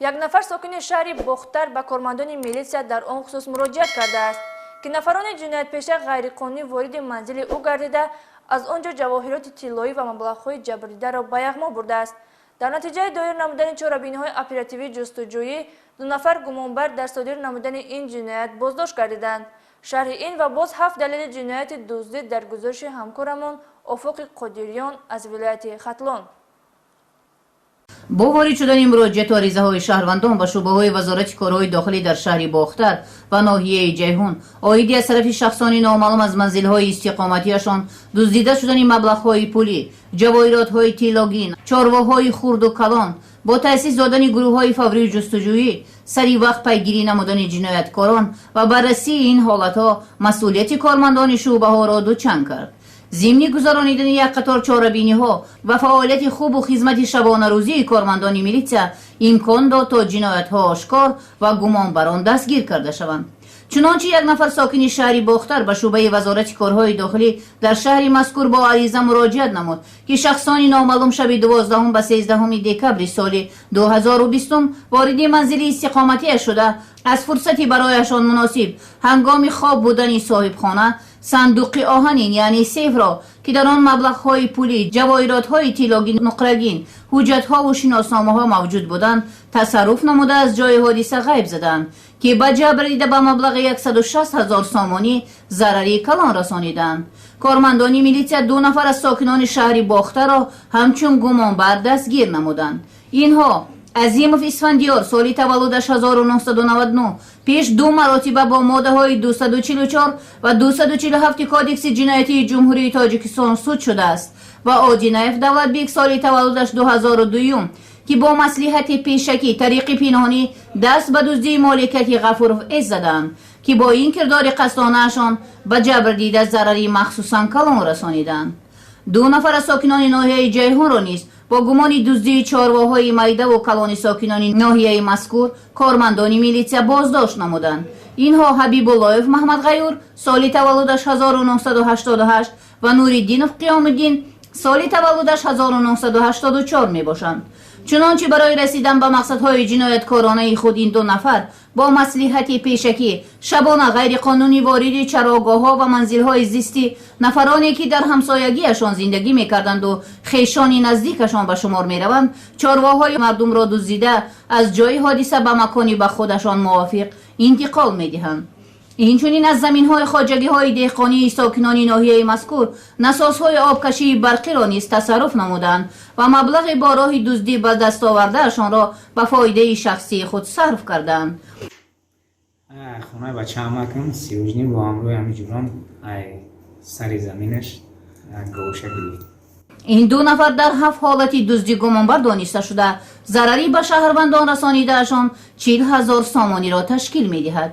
Як нафар сокини шаҳри Бохтар ба кормандони милитсия дар он хусус муроҷиат кардааст, ки нафарони ҷиноятпеша ғайриқонунӣ вориди манзили ӯ гардида, аз он ҷо ҷавоҳироти тиллоӣ ва маблағҳои ҷабрдидаро ба яғмо бурдааст. Дар натиҷаи доир намудани чорабиниҳои оперативӣ ҷустуҷӯӣ ду нафар гумонбар дар содир намудани ин ҷиноят боздошт гардиданд. Шарҳи ин ва боз ҳафт далели ҷинояти дуздӣ дар гузориши ҳамкорамон Офоқи Қодириён аз вилояти Хатлон. Бо ворид шудани муроҷиату аризаҳои шаҳрвандон ба шӯъбаҳои Вазорати корҳои дохилӣ дар шаҳри Бохтар ва ноҳияи Ҷайҳун оиди аз тарафи шахсони номаълум аз манзилҳои истиқоматиашон дуздида шудани маблағҳои пулӣ, ҷавоҳиротҳои тиллогин, чорвоҳои хурду калон, бо таъсис додани гурӯҳҳои фаврию ҷустуҷӯӣ, сари вақт пайгирӣ намудани ҷинояткорон ва баррасии ин ҳолатҳо масъулияти кормандони шӯъбаҳоро дучанд кард. Зимни гузаронидани як қатор чорабиниҳо ва фаъолияти хубу хизмати шабонарӯзии кормандони милитсия имкон дод, то ҷиноятҳо ошкор ва гумонбарон дастгир карда шаванд. Чунончи як нафар сокини шаҳри Бохтар ба шӯъбаи Вазорати корҳои дохилӣ дар шаҳри мазкур бо ариза муроҷиат намуд, ки шахсони номаълум шаби 12 ба 13 декабри соли 2020 вориди манзили истиқоматиаш шуда, аз фурсати барояшон муносиб, ҳангоми хоб будани соҳибхона, сандуқи оҳанин, яъне сейфро, ки дар он маблағҳои пулӣ, ҷавоҳиротҳои тиллогин, нуқрагин, ҳуҷҷатҳову шиносномаҳо мавҷуд буданд, тасарруф намуда, аз ҷои ҳодиса ғайб заданд, ки ба ҷабрдида ба маблағи 160 ҳазор сомонӣ зарари калон расониданд. Кормандони милитсия ду нафар аз сокинони шаҳри Бохтарро ҳамчун гумонбар дастгир намуданд. Инҳо: Азимов Исфандиёр, соли таваллудаш 1999, пеш ду маротиба бо моддаҳои 244 ва 247 Кодекси ҷиноятии Ҷумҳурии Тоҷикистон суд шудааст, ва Одинаев Давлатбек, соли таваллудаш 2002, ки бо маслиҳати пешакӣ тариқи пинҳонӣ даст ба дуздии моликияти Ғафуров С заданд, ки бо ин кирдори қасдонаашон ба ҷабрдида зарари махсусан калон расониданд. Ду нафар аз сокинони ноҳияи Ҷайҳунро низ бо гумони дуздии чорвоҳои майдаву калони сокинони ноҳияи мазкур кормандони милитсия боздошт намуданд. Инҳо: Ҳабибуллоев Маҳмадғаюр, соли таваллудаш 1988, ва Нуриддинов Қиёмиддин, соли таваллудаш 1984 мебошанд. Чунончи барои расидан ба мақсадҳои ҷинояткоронаи худ ин ду нафар бо маслиҳати пешакӣ шабона ғайриқонунӣ вориди чарогоҳҳо ва манзилҳои зисти нафароне, ки дар ҳамсоягиашон зиндагӣ мекарданду хешони наздикашон ба шумор мераванд, чорвоҳои мардумро дуздида, аз ҷои ҳодиса ба макони ба худашон мувофиқ интиқол медиҳанд. Инчунин аз заминҳои хоҷагиҳои деҳқонии сокинони ноҳияи мазкур насосҳои обкашии барқиро низ тасарруф намуданд ва маблағи бо роҳи дуздӣ ба даст овардаашонро ба фоидаи шахсии худ сарф карданд. Хонаи бачаамакам сиёжнӣ бо ҳамроҳи ҳами ҷурон ай сари заминаш говша гирифт. Ин ду нафар дар ҳафт ҳолати дуздӣ гумонбар дониста шуда, зарари ба шаҳрвандон расонидаашон 40 000 сомониро ташкил медиҳад.